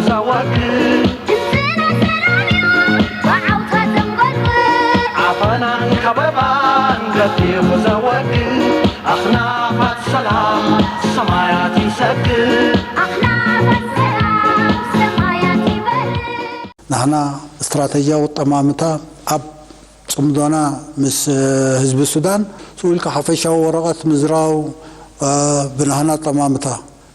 ዘወርድ ዓፈናን ከበባን ገዲፉ ዘወርድ ኣኽናፋት ሰላም ሰማያት ይሰግድ። ኣኽናፋት ሰላም ሰማያት ይበርድ። ንሕና ስትራተጂያዊ ጠማምታ ኣብ ጽምዶና ምስ ህዝቢ ሱዳን ስኡ ኢልካ ሓፈሻዊ ወረቐት ምዝራው ብናህና ጠማምታ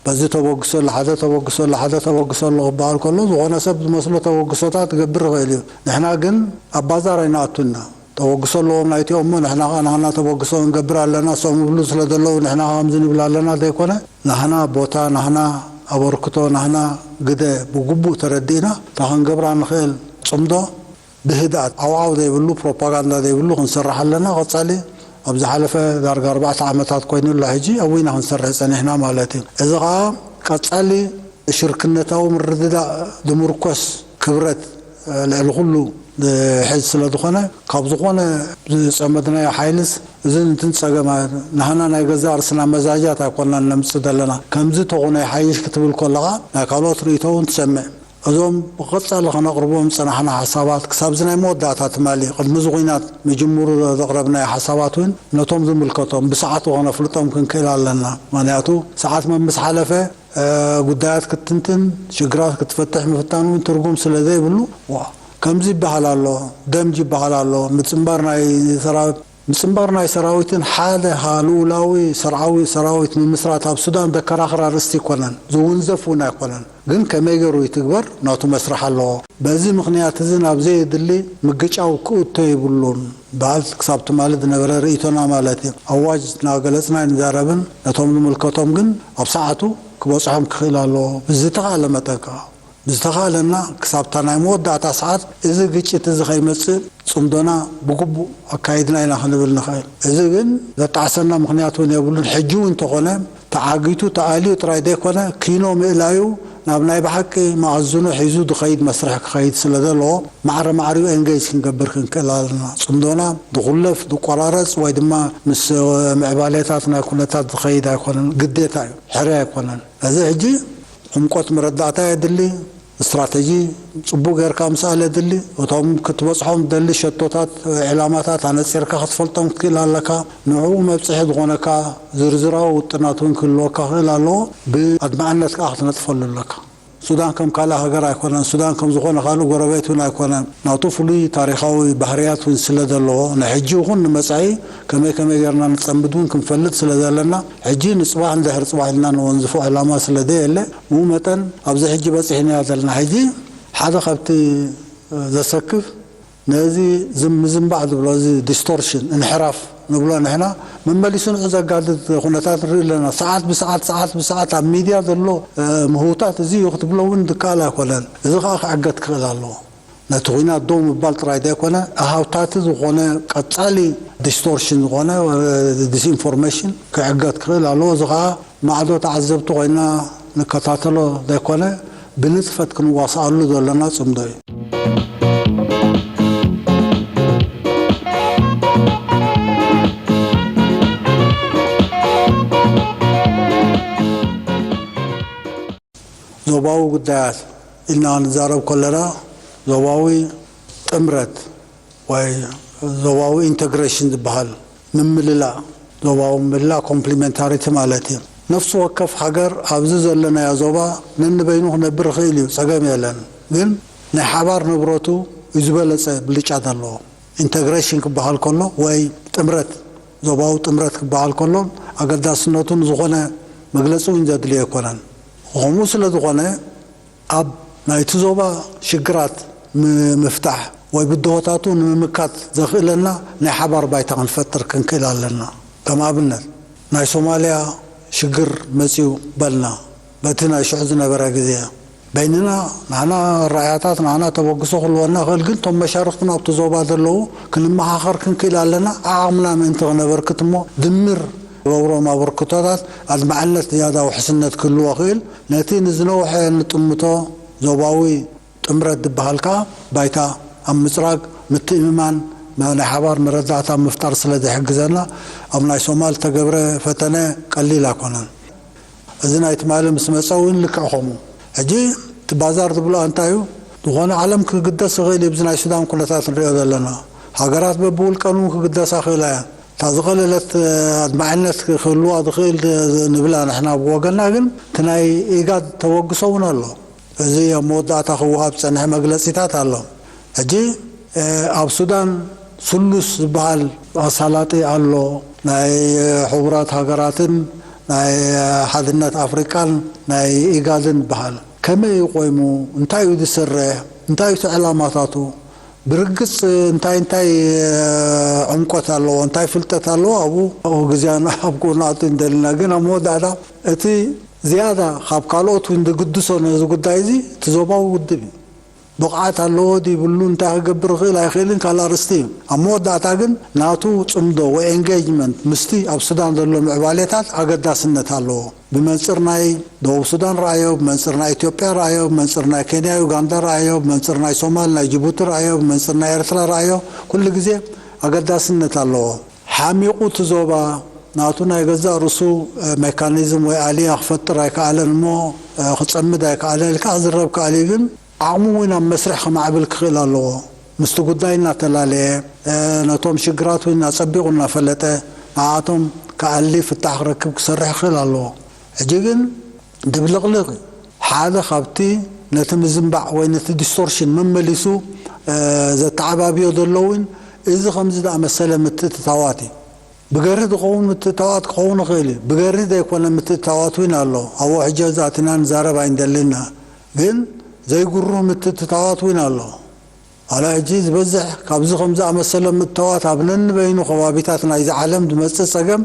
በዚ ተበግሶ ኣሎ ሓደ ተበግሶ ኣሎ ሓደ ተበግሶ ኣሎ ክበሃል ከሎ ዝኾነ ሰብ ዝመስሎ ተበግሶታት ክገብር ይኽእል እዩ። ንሕና ግን ኣብ ባዛር ኣይንኣቱና። ተበግሶ ኣለዎም ናይቲኦም እሞ ንሕና ኸዓ ናህና ተበግሶ ንገብር ኣለና፣ እሶም ይብሉ ስለ ዘለዉ ንሕና ኸዓ ከምዚ ንብል ኣለና ዘይኮነ፣ ናህና ቦታ፣ ናህና ኣበርክቶ፣ ናህና ግደ ብግቡእ ተረዲእና እታ ክንገብራ ንኽእል ጽምዶ ብህድኣት ዓውዓው ዘይብሉ ፕሮፓጋንዳ ዘይብሉ ክንሰርሕ ኣለና። ቀጻሊ ኣብ ዝሓለፈ ዳርጋ ኣርባዕተ ዓመታት ኮይኑ ኣሎ ሕጂ ኣብኡ ኢና ክንሰርሕ ጸኒሕና ማለት እዩ። እዚ ኸዓ ቀጻሊ ሽርክነታዊ ምርድዳእ ዝምርኮስ ክብረት ልዕሊ ኩሉ ዝሕዝ ስለ ዝኾነ ካብ ዝኾነ ዝጸመድናዮ ሓይልስ እዚ እንትን ጸገም ናህና ናይ ገዛእ ርእስና መዛጃት ኣይኮናን ነምጽእ ዘለና። ከምዚ ተኾነ ይሓይሽ ክትብል ከለኻ ናይ ካልኦት ርእይቶ እውን ትሰምዕ። እዞም ብቐጻሊ ከነቕርቦም ዝጸናሕና ሓሳባት ክሳብዚ ናይ መወዳእታ ትማሊ ቅድሚ እዚ ኹናት ምጅምሩ ዘቕረብናዮ ሓሳባት እውን ነቶም ዝምልከቶም ብሰዓቱ ከነፍልጦም ክንክእል ኣለና። ምኽንያቱ ሰዓት መምስ ሓለፈ ጉዳያት ክትትንትን ሽግራት ክትፈትሕ ምፍታን እውን ትርጉም ስለ ዘይብሉ ከምዚ ይበሃል ኣሎ፣ ደምጅ ይበሃል ኣሎ፣ ምጽንባር ናይ ሰራዊት ምጽንባር ናይ ሰራዊትን ሓደ ልኡላዊ ሰርዓዊ ሰራዊት ምምስራት ኣብ ሱዳን ዘከራኽር ኣርእስቲ ኣይኮነን፣ ዝውንዘፍ እውን ኣይኮነን። ግን ከመይ ገይሩ ይትግበር ናቱ መስርሕ ኣለዎ። በዚ ምኽንያት እዚ ናብ ዘየድሊ ምግጫው ክእቶ የብሉን በሃል ክሳብ ትማሊ ዝነበረ ርእይቶና ማለት እዩ። ኣዋጅ እናገለጽና ኣይንዛረብን፣ ነቶም ዝምልከቶም ግን ኣብ ሰዓቱ ክበጽሖም ክኽእል ኣለዎ ብዝተኻእለ መጠን ከኣ ብዝተኻእለና ክሳብታ ናይ መወዳእታ ሰዓት እዚ ግጭት እዚ ከይመጽእ ጽምዶና ብግቡእ ኣካይድና ኢና ክንብል ንኽእል። እዚ ግን ዘጣዕሰና ምኽንያት እውን የብሉን። ሕጂ እውን እንተኾነ ተዓጊቱ ተኣልዩ ጥራይ ዘይኮነ ኪኖ ምእላዩ ናብ ናይ ብሓቂ መኣዝኑ ሒዙ ዝኸይድ መስርሕ ክኸይድ ስለ ዘለዎ ማዕረ ማዕሪኡ ኤንጌጅ ክንገብር ክንክእል ኣለና። ጽምዶና ዝኹለፍ ዝቆራረጽ ወይ ድማ ምስ ምዕባሌታት ናይ ኩነታት ዝኸይድ ኣይኮነን፣ ግዴታ እዩ፣ ሕርያ ኣይኮነን። እዚ ሕጂ ዕምቆት መረዳእታ የድሊ፣ ስትራተጂ ጽቡቕ ጌርካ ምስኣል የድሊ። እቶም ክትበጽሖም ትደሊ ሸቶታት፣ ዕላማታት ኣነጺርካ ክትፈልጦም ክትክእል ኣለካ። ንዕኡ መብጽሒ ዝኾነካ ዝርዝራዊ ውጥናት እውን ክህልወካ ክእል ኣለዎ። ብኣድማዕነት ከኣ ክትነጥፈሉ ኣለካ። ሱዳን ከም ካልእ ሃገር ኣይኮነን። ሱዳን ከም ዝኾነ ካልእ ጎረቤት እውን ኣይኮነን። ናቱ ፍሉይ ታሪኻዊ ባህርያት እውን ስለ ዘለዎ ንሕጂ ይኹን ንመጻኢ ከመይ ከመይ ጌርና ንጸምድ እውን ክንፈልጥ ስለ ዘለና ሕጂ ንጽባሕ ንድሕሪ ጽባሕ ኢልና ንወንዝፎ ዕላማ ስለ ዘየለ ብኡ መጠን ኣብዚ ሕጂ በጺሕናዮ ዘለና። ሕጂ ሓደ ካብቲ ዘሰክፍ ነዚ ዝም ምዝንባዕ ዝብሎ እዚ ዲስቶርሽን እንሕራፍ ንብሎ ንሕና መመሊሱ ንዑ ዘጋድድ ኩነታት ንርኢ ኣለና። ሰዓት ብሰዓት ሰዓት ብሰዓት ኣብ ሚድያ ዘሎ ምህውታት እዚ እዩ ክትብሎ እውን ዝከኣል ኣይኮነን። እዚ ከዓ ክዕገት ክኽእል ኣለዎ። ነቲ ኲናት ደው ምባል ጥራይ ዘይኮነ ኣሃውታቲ ዝኾነ ቀጻሊ ዲስቶርሽን ዝኾነ ዲስኢንፎርሜሽን ክዕገት ክኽእል ኣለዎ። እዚ ከዓ ማዕዶ ተዓዘብቲ ኮይና ንከታተሎ ዘይኮነ ብንጥፈት ክንዋስኣሉ ዘለና ጽምዶ እዩ። ዞባዊ ጉዳያት ኢልና ንዛረብ ከለና ዞባዊ ጥምረት ወይ ዞባዊ ኢንተግሬሽን ዝበሃል ምምልላእ ዞባዊ ምምልላእ ኮምፕሊመንታሪቲ ማለት እዩ። ነፍሲ ወከፍ ሃገር ኣብዚ ዘለናዮ ዞባ ነንበይኑ ክነብር ይኽእል እዩ፣ ጸገም የለን። ግን ናይ ሓባር ንብረቱ እዩ ዝበለጸ ብልጫ ዘለዎ። ኢንተግሬሽን ክበሃል ከሎ ወይ ጥምረት ዞባዊ ጥምረት ክበሃል ከሎ ኣገዳስነቱ ንዝኾነ መግለጺ እውን ዘድልዮ ኣይኮነን። ከምኡ ስለ ዝኾነ ኣብ ናይቲ ዞባ ሽግራት ንምፍታሕ ወይ ብድሆታቱ ንምምካት ዘኽእለና ናይ ሓባር ባይታ ክንፈጥር ክንክእል ኣለና። ከም ኣብነት ናይ ሶማልያ ሽግር መጺኡ በልና በቲ ናይ ሽዑ ዝነበረ ግዜ በይንና ንሕና ራእያታት ንሕና ተበግሶ ክህልወና ይኽእል፣ ግን እቶም መሻርኽትና ኣብቲ ዞባ ዘለዉ ክንመኻኸር ክንክእል ኣለና። ዓቕምና ምእንቲ ክነበርክት እሞ ድምር ገብሮም ኣበርክቶታት ኣድማዕነት ዝያዳ ውሕስነት ክህልዎ ይኽእል። ነቲ ንዝነውሐ ንጥምቶ ዞባዊ ጥምረት ዝበሃል ከኣ ባይታ ኣብ ምጽራግ ምትእምማን ናይ ሓባር መረዳእታ ምፍጣር ስለ ዝሕግዘና ኣብ ናይ ሶማል ዝተገብረ ፈተነ ቀሊል ኣይኮነን። እዚ ናይ ትማሊ ምስ መጸ እውን ልክዕ ከምኡ። ሕጂ እቲ ባዛር ዝብሎ እንታይ እዩ? ዝኾነ ዓለም ክግደስ ይኽእል እዩ። ብዚ ናይ ሱዳን ኩነታት ንሪኦ ዘለና፣ ሃገራት በብውልቀን እውን ክግደሳ ክእላ እያ። እታ ዝቐለለት ኣድማዕነት ክህልዋ ዝኽእል ንብላ ንሕና ብወገና፣ ግን እቲ ናይ ኢጋድ ተበግሶ እውን ኣሎ። እዚ ኣብ መወዳእታ ክወሃብ ዝጸንሐ መግለጺታት ኣሎ። ሕጂ ኣብ ሱዳን ስሉስ ዝበሃል ኣሳላጢ ኣሎ። ናይ ሕቡራት ሃገራትን ናይ ሓድነት ኣፍሪቃን ናይ ኢጋድን ይበሃል። ከመይ እዩ ቆይሙ? እንታይ እዩ ዝሰርሕ? እንታይ እዩ እቲ ዕላማታቱ? ብርግጽ እንታይ እንታይ ዕምቆት ኣለዎ? እንታይ ፍልጠት ኣለዎ? ኣብኡ ግዜና ኣብ ጎናቱ እንደልና፣ ግን ኣብ መወዳእታ እቲ ዝያዳ ካብ ካልኦት እውን ዝግድሶ ነዚ ጉዳይ እዚ እቲ ዞባዊ ውድብ እዩ። ብቕዓት ኣለዎ ድዩ ይብሉ፣ እንታይ ክገብር ይኽእል ኣይኽእልን ካልእ ኣርእስቲ እዩ። ኣብ መወዳእታ ግን ናቱ ጽምዶ ወይ ኤንጌጅመንት ምስቲ ኣብ ሱዳን ዘሎ ምዕባሌታት ኣገዳስነት ኣለዎ። ብመንጽር ናይ ደቡብ ሱዳን ረኣዮ፣ ብመንጽር ናይ ኢትዮጵያ ረኣዮ፣ ብመንጽር ናይ ኬንያ ዩጋንዳ ረኣዮ፣ ብመንጽር ናይ ሶማል ናይ ጅቡቲ ረኣዮ፣ ብመንጽር ናይ ኤርትራ ረኣዮ፣ ኩሉ ግዜ ኣገዳስነት ኣለዎ። ሓሚቑ እቲ ዞባ ናቱ ናይ ገዛእ ርእሱ ሜካኒዝም ወይ ኣልያ ክፈጥር ኣይከኣለን እሞ ክጸምድ ኣይከኣለን ኢልካ ክዝረብ ከኣል እዩ። ግን ዓቕሙ እውን ኣብ መስርሕ ክማዕብል ክኽእል ኣለዎ። ምስቲ ጉዳይ እናተላለየ፣ ነቶም ሽግራት እውን ኣጸቢቑ እናፈለጠ ንዓኣቶም ክኣሊ ፍታሕ ክረክብ ክሰርሕ ክኽእል ኣለዎ። ሕጂ ግን ድብልቕልቕ እዩ። ሓደ ካብቲ ነቲ ምዝንባዕ ወይ ነቲ ዲስቶርሽን መመሊሱ ዘተዓባብዮ ዘሎ እውን እዚ ከምዚ ዝኣመሰለ ምትእትታዋት እዩ። ብገርህ ዝኸውን ምትእትታዋት ክኸውን ይኽእል እዩ። ብገርህ ዘይኮነ ምትእትታዋት እውን ኣሎ። ኣብኡ ሕጂ እዚ ኣቲና ንዛረብ ኣይንደልን ኢና። ግን ዘይግሩህ ምትእትታዋት እውን ኣሎ። ዋላ ሕጂ ዝበዝሕ ካብዚ ከም ዝኣመሰለ ምእተዋት ኣብ ነንበይኑ ከባቢታት ናይዚ ዓለም ዝመጽእ ጸገም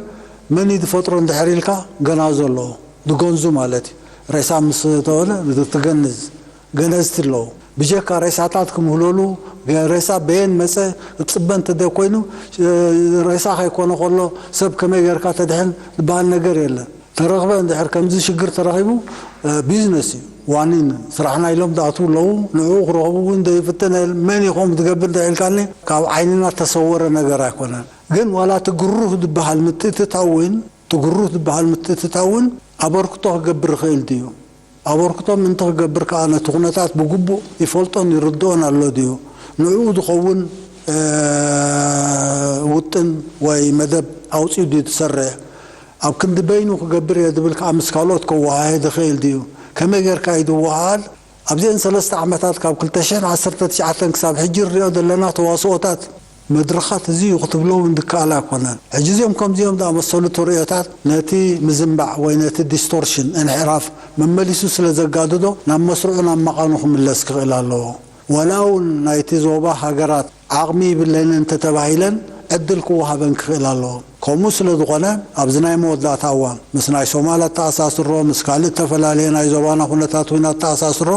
መን እዩ ዝፈጥሮ እንድሕር ኢልካ ገናዞ ኣለዎ። ዝገንዙ ማለት እዩ። ሬሳ ምስ ተወለ ትገንዝ ገነዝቲ ኣለዉ። ብጀካ ሬሳታት ክምህለሉ ሬሳ በየን መጸ ክትጽበ እንተደ ኮይኑ ሬሳ ከይኮነ ከሎ ሰብ ከመይ ጌርካ ተድሕን ዝበሃል ነገር የለን። ተረኽበ እንድሕር ከምዚ ሽግር ተረኺቡ ቢዝነስ እዩ ዋኒን ስራሕና ኢሎም ዝኣትዉ ኣለዉ። ንዕኡ ክረኽቡ እውን ዘይፍትን መን ኢኹም ትገብር እንተ ኢልካኒ ካብ ዓይንና ተሰወረ ነገር ኣይኮነን። ግን ዋላ እቲ ግሩህ ዝበሃል ምትእትታው እውን እቲ ግሩህ ዝበሃል ምትእትታው እውን ኣበርክቶ ክገብር ይኽእል ድዩ? ኣበርክቶ ምእንቲ ክገብር ከኣ ነቲ ኩነታት ብግቡእ ይፈልጦን ይርድኦን ኣሎ ድዩ? ንዕኡ ዝኸውን ውጥን ወይ መደብ ኣውጺኡ ድዩ ዝሰርሕ? ኣብ ክንዲ በይኑ ክገብር እየ ዝብል ከኣ ምስ ካልኦት ከወሃህድ ይኽእል ድዩ? ከመይ ጌርካ እዩ ዝወሃሃድ? ኣብዘን ሰለስተ ዓመታት ካብ ክልተ ሽሕን ዓሰርተ ትሽዓተን ክሳብ ሕጂ ንሪኦ ዘለና ተዋስኦታት መድረኻት እዚ እዩ ክትብሎ እውን ዝከኣል ኣይኮነን። ሕጂ እዚኦም ከምዚኦም ዝኣመሰሉ ተርእዮታት ነቲ ምዝንባዕ ወይ ነቲ ዲስቶርሽን እንሕራፍ መመሊሱ ስለ ዘጋድዶ ናብ መስርዑ ናብ መቓኑ ክምለስ ክኽእል ኣለዎ። ወላ እውን ናይቲ ዞባ ሃገራት ዓቕሚ ይብለንን እንተተባሂለን ዕድል ክወሃበን ክኽእል ኣለዎ። ከምኡ ስለ ዝኾነ ኣብዚ ናይ መወዳእታ እዋን ምስ ናይ ሶማል ኣተኣሳስሮ፣ ምስ ካልእ እተፈላለየ ናይ ዞባና ኩነታት እውን ኣተኣሳስሮ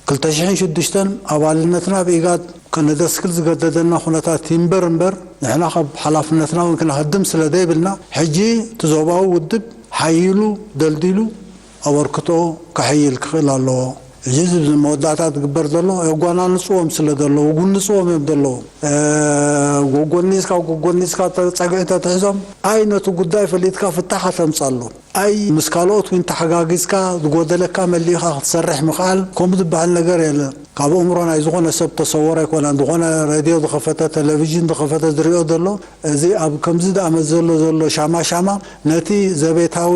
ክልተ ሽሕን ሽዱሽተን ኣባልነትና ኣብ ኢጋድ ከነደስክል ዝገደደና ኩነታት ይንበር እምበር ንሕና ካብ ሓላፍነትና እውን ክንሃድም ስለ ዘይብልና ሕጂ እቲ ዞባዊ ውድብ ሓይሉ ደልዲሉ ኣበርክቶ ከሐይል ክኽእል ኣለዎ። እዚ መወዳእታ ዝግበር ዘሎ የጓናንፅዎም ስለ ዘለዉ ጉንፅዎም እዮም ዘለዉ። ጎጎኒዝካ ጎጎኒዝካ ፀግዒ ተትሕዞም ኣይ ነቲ ጉዳይ ፈሊጥካ ፍታሕ ከተምፃሉ ኣይ ምስ ካልኦት እውን ተሓጋጊዝካ ዝጎደለካ መሊእኻ ክትሰርሕ ምኽኣል ከምኡ ዝበሃል ነገር የለን። ካብ ኣእምሮ ናይ ዝኾነ ሰብ ተሰወረ ኣይኮነን። ዝኾነ ሬድዮ ዝኸፈተ ቴሌቪዥን ዝኸፈተ ዝሪኦ ዘሎ እዚ ኣብ ከምዚ ዝኣመት ዘሎ ዘሎ ሻማ ሻማ ነቲ ዘቤታዊ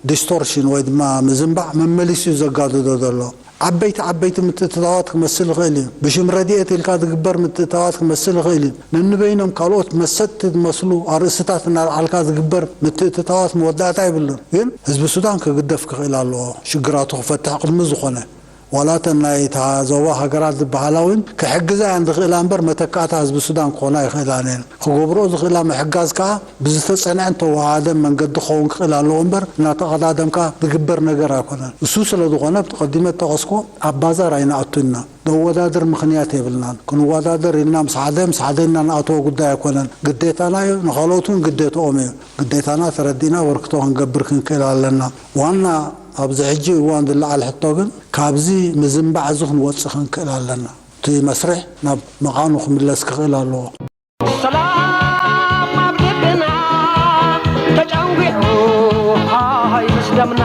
ዲስቶርሽን ወይ ድማ ምዝንባዕ መመሊሱ እዩ ዘጋድዶ ዘሎ። ዓበይቲ ዓበይቲ ምትእትታዋት ክመስል ይኽእል እዩ። ብሽም ረድኤት ኢልካ ዝግበር ምትእትታዋት ክመስል ይኽእል እዩ። ነንበይኖም ካልኦት መሰጥቲ ዝመስሉ ኣርእስታት እናልዓልካ ዝግበር ምትእትታዋት መወዳእታ የብሉን። ግን ህዝቢ ሱዳን ክግደፍ ክኽእል ኣለዎ። ሽግራቱ ክፈትሕ ቅድሚ ዝኾነ ዋላ እተን ናይ እታ ዞባ ሃገራት ዝበሃላ እውን ክሕግዛ እየን ዝኽእላ እምበር መተካእታ ህዝቢ ሱዳን ክኾና ኣይኽእላን እየን። ክገብርኦ ዝኽእላ ምሕጋዝ ከኣ ብዝተጸንዐን ተወሃሃደን መንገዲ ክኸውን ክኽእል ኣለዎ እምበር እናተቐዳደምካ ዝግበር ነገር ኣይኮነን። እሱ ስለ ዝኾነ ብቲ ቀዲመ ዝጠቐስኩዎ ኣብ ባዛር ኣይንኣቱን ኢና። ነወዳድር ምኽንያት የብልናን። ክንወዳደር ኢልና ምስ ሓደ ምስ ሓደ ኢልና ንኣትዎ ጉዳይ ኣይኮነን። ግዴታና እዩ፣ ንኻልኦት እውን ግዴትኦም እዩ። ግዴታና ተረዲእና ኣበርክቶ ክንገብር ክንክእል ኣለና። ዋና ኣብዚ ሕጂ እዋን ዝለዓል ሕቶ ግን ካብዚ ምዝንባዕ እዚ ክንወፅእ ክንክእል ኣለና። እቲ መስርሕ ናብ መቓኑ ክምለስ ክኽእል ኣለዎ። ሰላም ኣብ ልብና ተጨንጒሑ ሃሃይ ምስ ደምና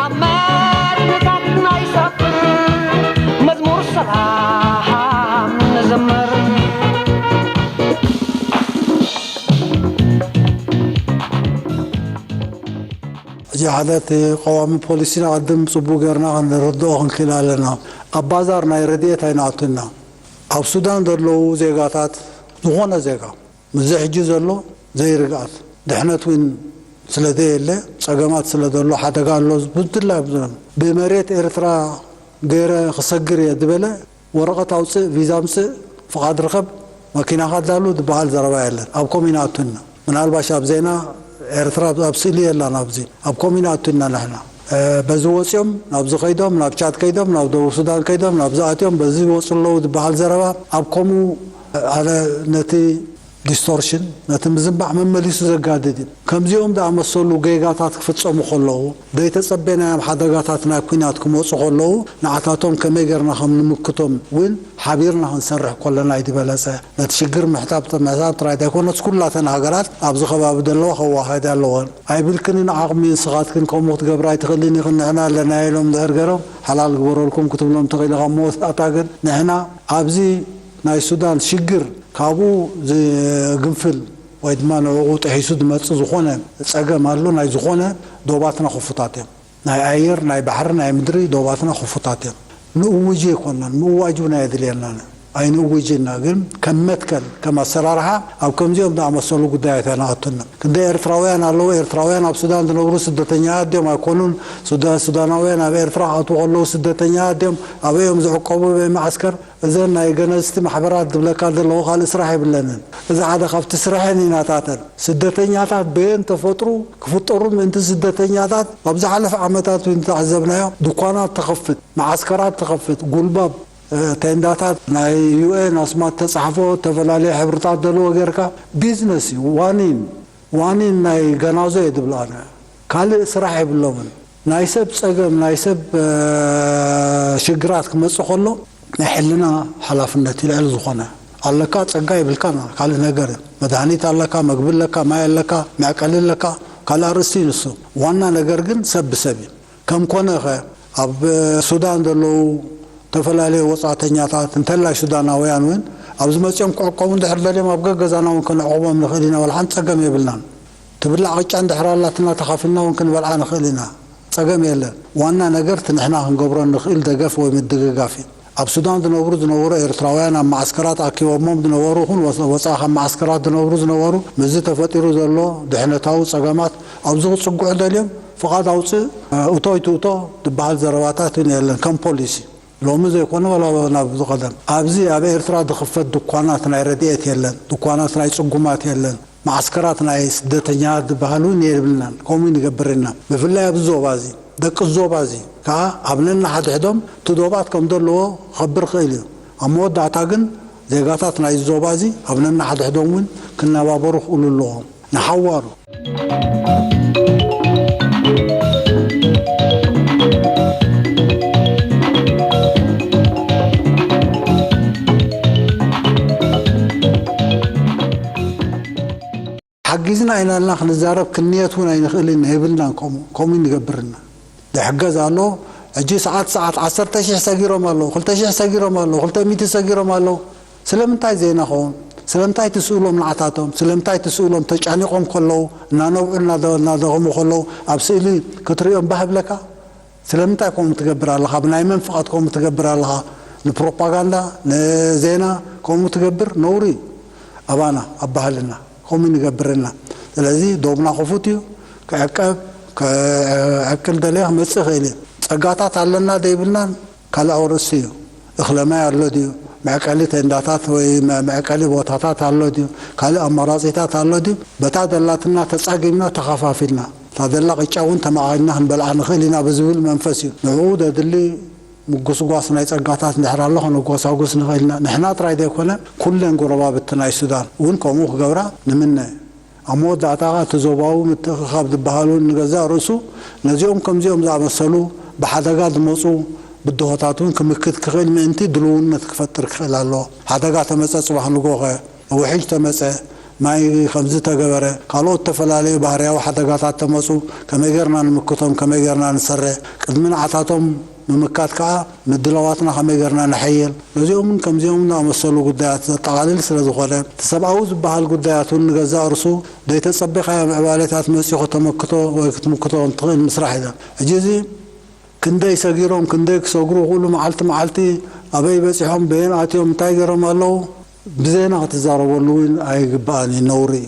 ኣብ መርምታት ናይ ሰብ ሓደ እቲ ቀዋሚ ፖሊሲና ቅድም ጽቡቅ ጌርና ክንርድኦ ክንክእል ኣለና። ኣብ ባዛር ናይ ረድኤት ኣይንኣቱና። ኣብ ሱዳን ዘለዉ ዜጋታት፣ ዝኾነ ዜጋ፣ ምስዚ ሕጂ ዘሎ ዘይርግኣት ድሕነት እውን ስለ ዘየለ፣ ጸገማት ስለ ዘሎ፣ ሓደጋ ኣሎ፣ ብድላ ብመሬት ኤርትራ ገይረ ክሰግር እየ ዝበለ፣ ወረቐት ኣውፅእ፣ ቪዛ ኣምፅእ፣ ፍቓድ ርኸብ፣ መኪናኻ ኣዳሉ ዝበሃል ዘረባ የለን። ኣብ ኮም ይንኣቱና። ምናልባሽ ኣብ ዜና ኤርትራ ኣብ ስእሊ የላን። ኣብዚ ኣብ ኮም ይንኣቱና። ንሕና በዚ ወፂኦም ናብዚ ከይዶም፣ ናብ ቻድ ከይዶም፣ ናብ ደቡብ ሱዳን ከይዶም፣ ናብዚ ኣትዮም፣ በዚ ይወፁ ኣለዉ ዝበሃል ዘረባ፣ ኣብ ኮሙ ኣነ ነቲ ዲስቶርሽን፣ ነቲ ምዝንባዕ መመሊሱ ዘጋድድ እዩ። ከምዚኦም ዝኣመሰሉ ጌጋታት ክፍጸሙ ከለዉ፣ ዘይተጸበናዮም ሓደጋታት ናይ ኲናት ክመጹ ከለዉ፣ ንዓታቶም ከመይ ጌርና ከም ንምክቶም እውን ሓቢርና ክንሰርሕ ከለና እዩ ዝበለጸ። ነቲ ሽግር ምሕታብ ምሕሳብ ጥራይ ዘይኮነስ፣ ኩላተን ሃገራት ኣብዚ ከባቢ ዘለዋ ከዋሃዳ ኣለወን። ኣይብልክንን ዓቕሚ ንስኻትክን ከምኡ ክትገብራ ኣይትኽእልን ኢኽን፣ ንሕና ኣለና ኢሎም ድሕር ገይሮም ሓላል ግበረልኩም ክትብሎም ትኽእል ኢኻ። መወዳእታ ግን ንሕና ኣብዚ ናይ ሱዳን ሽግር ካብኡ ዝግንፍል ወይ ድማ ንዕኡ ጥሒሱ ዝመጽእ ዝኾነ ጸገም ኣሎ። ናይ ዝኾነ ዶባትና ክፉታት እዮም። ናይ ኣየር፣ ናይ ባሕሪ፣ ናይ ምድሪ ዶባትና ክፉታት እዮም። ንእውጅ ኣይኮናን፣ ምእዋጅ እውን ኣየድልየናን። ኣይንእውጅና፣ ግን ከም መትከል፣ ከም ኣሰራርሓ ኣብ ከምዚኦም ዝኣመሰሉ ጉዳያት ኣይንኣቱና። ክንደይ ኤርትራውያን ኣለዉ፣ ኤርትራውያን ኣብ ሱዳን ዝነብሩ ስደተኛታት ድዮም ኣይኮኑን። ሱዳ-፣ ሱዳናውያን ኣብ ኤርትራ ክኣትዉ ከለዉ ስደተኛታት ድዮም፣ ኣበይ እዮም ዝዕቆቡ፣ ኣበይ መዓስከር? እዘን ናይ ገነዝቲ ማሕበራት ዝብለካ ዘለኹ ካልእ ስራሕ የብለንን። እዚ ሓደ ካብቲ ስርሐን እዩ ናታተን። ስደተኛታት በየን ተፈጥሩ ክፍጠሩ ምእንቲ ስደተኛታት ኣብ ዝሓለፈ ዓመታት እውን ዝተዓዘብናዮ ድኳናት ትኸፍት፣ መዓስከራት ትኸፍት፣ ጉልባብ፣ እ፣ ቴንዳታት ናይ ዩ ኤን ኣስማት ተጻሕፎ፣ ዝተፈላለየ ሕብርታት ዘለዎ ጌርካ ቢዝነስ እዩ። ዋኒን፣ ዋኒን ናይ ገናዞ እየ ዝብሎ ኣነ። ካልእ ስራሕ የብሎምን። ናይ ሰብ ጸገም፣ ናይ ሰብ፣ እ፣ ሽግራት ክመጽእ ከሎ ናይ ሕልና ሓላፍነት እዩ ልዕሊ ዝኾነ። ኣለካ ጸጋ የብልካን ካልእ ነገር እዩ። መድሃኒት ኣለካ፣ መግቢ ኣለካ፣ ማይ ኣለካ፣ መዕቀሊ ኣለካ፣ ካልእ ኣርእስቲ እዩ ንሱ። ዋና ነገር ግን ሰብ ብሰብ እዩ። ከም ኮነ ኸ ኣብ ሱዳን ዘለዉ ዝተፈላለዩ ወጻእተኛታት እንተላይ ሱዳናውያን እውን ኣብዚ መጺኦም ክዕቆቡ እንድሕር ደልዮም ኣብ ገገዛና እውን ከነዕቑቦም ንኽእል ኢና። ዋላ ሓንቲ ጸገም የብልናን። ትብላዕ ቅጫ እንድሕር ኣላትና ተኻፊልና እውን ክንበልዓ ንኽእል ኢና። ጸገም የለን። ዋና ነገር እቲ ንሕና ክንገብሮ ንኽእል ደገፍ ወይ ምድግጋፍ እዩ። ኣብ ሱዳን ዝነብሩ ዝነበሩ ኤርትራውያን ኣብ መዓስከራት ኣኪቦሞም ዝነበሩ ይኹን ወ-፣ ወጻኢ ካብ መዓስከራት ዝነብሩ ዝነበሩ ምስዚ ተፈጢሩ ዘሎ ድሕነታዊ ጸገማት ኣብዚ ክጽግዑ ደልዮም ፍቓድ ኣውጽእ፣ እቶ ኣይትእቶ ዝበሃል ዘረባታት እውን የለን ከም ፖሊሲ። ሎሚ ዘይኮነ ዋላ ናብ ዝቐደም ኣብዚ ኣብ ኤርትራ ዝኽፈት ድኳናት ናይ ረድኤት የለን፣ ድኳናት ናይ ጽጉማት የለን፣ መዓስከራት ናይ ስደተኛታት ዝበሃል እውን የብልናን። ከምኡ ንገብር ኢና። ብፍላይ ኣብዚ ዞባ እዚ፣ ደቂ ዞባ እዚ ከኣ ኣብ ነንሓድሕዶም እቲ ዶባት ከም ዘለዎ ክኸብር ክእል እዩ። ኣብ መወዳእታ ግን ዜጋታት ናይ ዞባ እዚ ኣብ ነንሓድሕዶም እውን ክነባበሩ ክእሉ ኣለዎም። ንሓዋሩ ሓጊዝና ኢና ኢልና ክንዛረብ ክንንየት እውን ኣይንኽእልን የብልናን። ከምኡ፣ ከምኡ ንገብርና። ዝሕገዝ ኣሎ። ሕጂ ሰዓት፣ ሰዓት ዓሰርተ ሺሕ ሰጊሮም ኣለዉ፣ ክልተ ሺሕ ሰጊሮም ኣለዉ፣ ክልተ ሚእቲ ሰጊሮም ኣለዉ። ስለምንታይ ዘይነኸውን? ስለምንታይ ትስእሎም ንዓታቶም? ስለምንታይ ትስእሎም ተጨኒቖም ከለዉ፣ እናነብዑ፣ እናደ-፣ እናደኸሙ ከለዉ፣ ኣብ ስእሊ ክትርእዮም ባህ ይብለካ? ስለምንታይ ከምኡ ትገብር ኣለኻ? ብናይ መን ፍቓድ ከምኡ ትገብር ኣለኻ? ንፕሮፓጋንዳ፣ ንዜና ከምኡ ትገብር ነውሪ እዩ። ኣባና፣ ኣብ ባህልና ከምኡ ንገብር ኢና። ስለዚ ዶብና ክፉት እዩ። ክዕቀብ፣ ክዕቅል ደለየ ክመጽእ ይኽእል እዩ። ጸጋታት ኣለና ዶ የብልናን ካልእ ኣርእስቲ እዩ። እኽለ ማይ ኣሎ ድዩ? መዕቀሊ ቴንዳታት ወይ መ-፣ መዕቀሊ ቦታታት ኣሎ ድዩ? ካልእ ኣማራጺታት ኣሎ ድዩ? በታ ዘላትና ተጻጊምና ተኸፋፊልና፣ እታ ዘላ ቅጫ እውን ተመቓቒልና ክንበልዓ ንኽእል ኢና ብዝብል መንፈስ እዩ። ንዕኡ ዘድሊ ምጉስጓስ ናይ ጸጋታት እንድሕር ኣሎ፣ ከነጓሳጉስ ንኽእል ኢና። ንሕና ጥራይ ዘይኮነ፣ ኩለን ጎረባብቲ ናይ ሱዳን እውን ከምኡ ክገብራ ንምነ። ኣብ መወዳእታ ከኣ እቲ ዞባዊ ምትእኽኻብ ዝበሃል እውን ንገዛእ ርእሱ ነዚኦም ከምዚኦም ዝኣመሰሉ ብሓደጋ ዝመጹ ብድሆታት እውን ክምክት ክኽእል ምእንቲ ድልውነት ክፈጥር ክኽእል ኣለዎ። ሓደጋ ተመጸ ጽባሕ ንግሆ ኸ ውሕጅ ተመጸ፣ ማይ ከምዚ ተገበረ፣ ካልኦት ዝተፈላለዩ ባህርያዊ ሓደጋታት ተመጹ፣ ከመይ ጌርና ንምክቶም፣ ከመይ ጌርና ንሰርሕ? ቅድሚ ንዓታቶም ምምካት ከኣ ምድላዋትና ከመይ ጌርና ነሐይል፣ ነዚኦምን ከምዚኦምን ዝኣመሰሉ ጉዳያት ዘጠቓልል ስለ ዝኾነ፣ እቲ ሰብኣዊ ዝበሃል ጉዳያት እውን ንገዛእ ርእሱ ዘይተጸበኻዮ ምዕባሌታት መጺኡ ከተመክቶ ወይ ክትምክቶ እንትኽእል ምስራሕ እዩ። ሕጂ እዚ ክንደይ ሰጊሮም፣ ክንደይ ክሰግሩ ክእሉ፣ መዓልቲ መዓልቲ ኣበይ በጺሖም፣ በየን ኣትዮም፣ እንታይ ገይሮም ኣለዉ፣ ብዜና ክትዛረበሉ እውን ኣይግባእን እዩ፣ ነውሪ እዩ።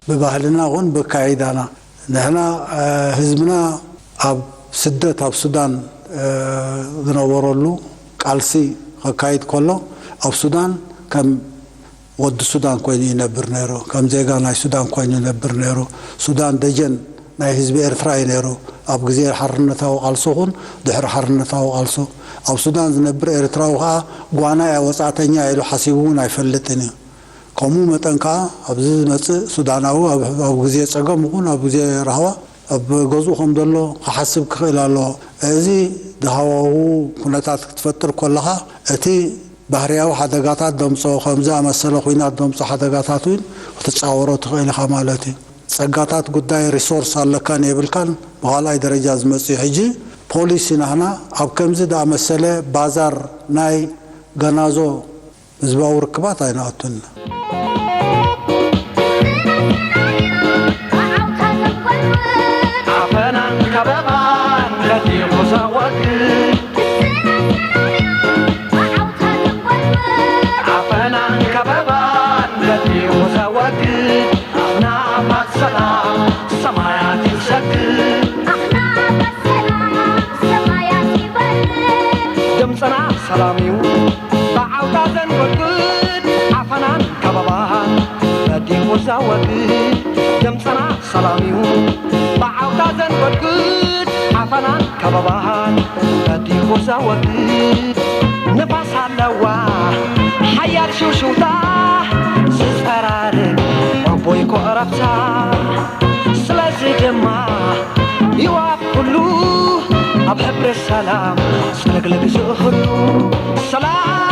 ብባህልና ኹን ብካይዳና ንሕና፣ እ፣ ህዝብና ኣብ ስደት ኣብ ሱዳን፣ እ፣ ዝነበረሉ ቃልሲ ከካይድ ከሎ ኣብ ሱዳን ከም ወዲ ሱዳን ኮይኑ ይነብር ነይሩ። ከም ዜጋ ናይ ሱዳን ኮይኑ ይነብር ነይሩ። ሱዳን ደጀን ናይ ህዝቢ ኤርትራ እዩ ነይሩ። ኣብ ግዜ ሓርነታዊ ቃልሶ ኹን ድሕሪ ሓርነታዊ ቃልሶ ኣብ ሱዳን ዝነብር ኤርትራዊ ኸኣ ጓና እያ፣ ወጻእተኛ ኢሉ ሓሲቡ እውን ኣይፈልጥን እዩ። ከምኡ መጠን ከኣ ኣብዚ ዝመጽእ ሱዳናዊ ኣብ፣ ኣብ ግዜ ጸገም ይኹን ኣብ ግዜ ራህዋ ኣብ ገዝኡ ከም ዘሎ ክሓስብ ክኽእል ኣለዎ። እዚ ሃዋሁ ኩነታት ክትፈጥር ከለኻ እቲ ባህርያዊ ሓደጋታት ደምጾ፣ ከም ዝኣመሰለ ኲናት ደምጾ ሓደጋታት እውን ክትጻወሮ ትኽእል ኢኻ ማለት እዩ። ጸጋታት ጉዳይ ሪሶርስ ኣለካን የብልካን ብኻልኣይ ደረጃ ዝመጽእ እዩ። ሕጂ ፖሊሲ ናህና ኣብ ከምዚ ዝኣመሰለ ባዛር ናይ ገናዞ ህዝባዊ ርክባት ኣይንኣቱን። ዓፈናን ከበባን በዲኹ ዘወግድ፣ ዓፈናን ከበባን በዲኹ ዘወግድ፣ ንኣምላኽ ሰላም ሰማያት ይሰግድ። ኣኽናፋት ሰላም ሰማያት ይበርድ። ድምፅና ሰላም እዩ ብዓውታ ዘንጎድጉድ፣ ዓፈናን ከበባን በዲኹ ዘወግድ። ድምፅና ሰላም እዩ ብዓውታ ዘንጎድጉድ፣ ዓፈናን ከበባን በዲኹ ዘወግድ። ንፋስ ኣለዋ ሓያል ሽውሽውታ፣ ዝፀራርግ ዕቡይ ኮረብታ። ስለዚ ድማ ይዋብ ኩሉ ኣብ ሕብሪ ሰላም፣ ጽልግልግ ዝእኽሉ ሰላም።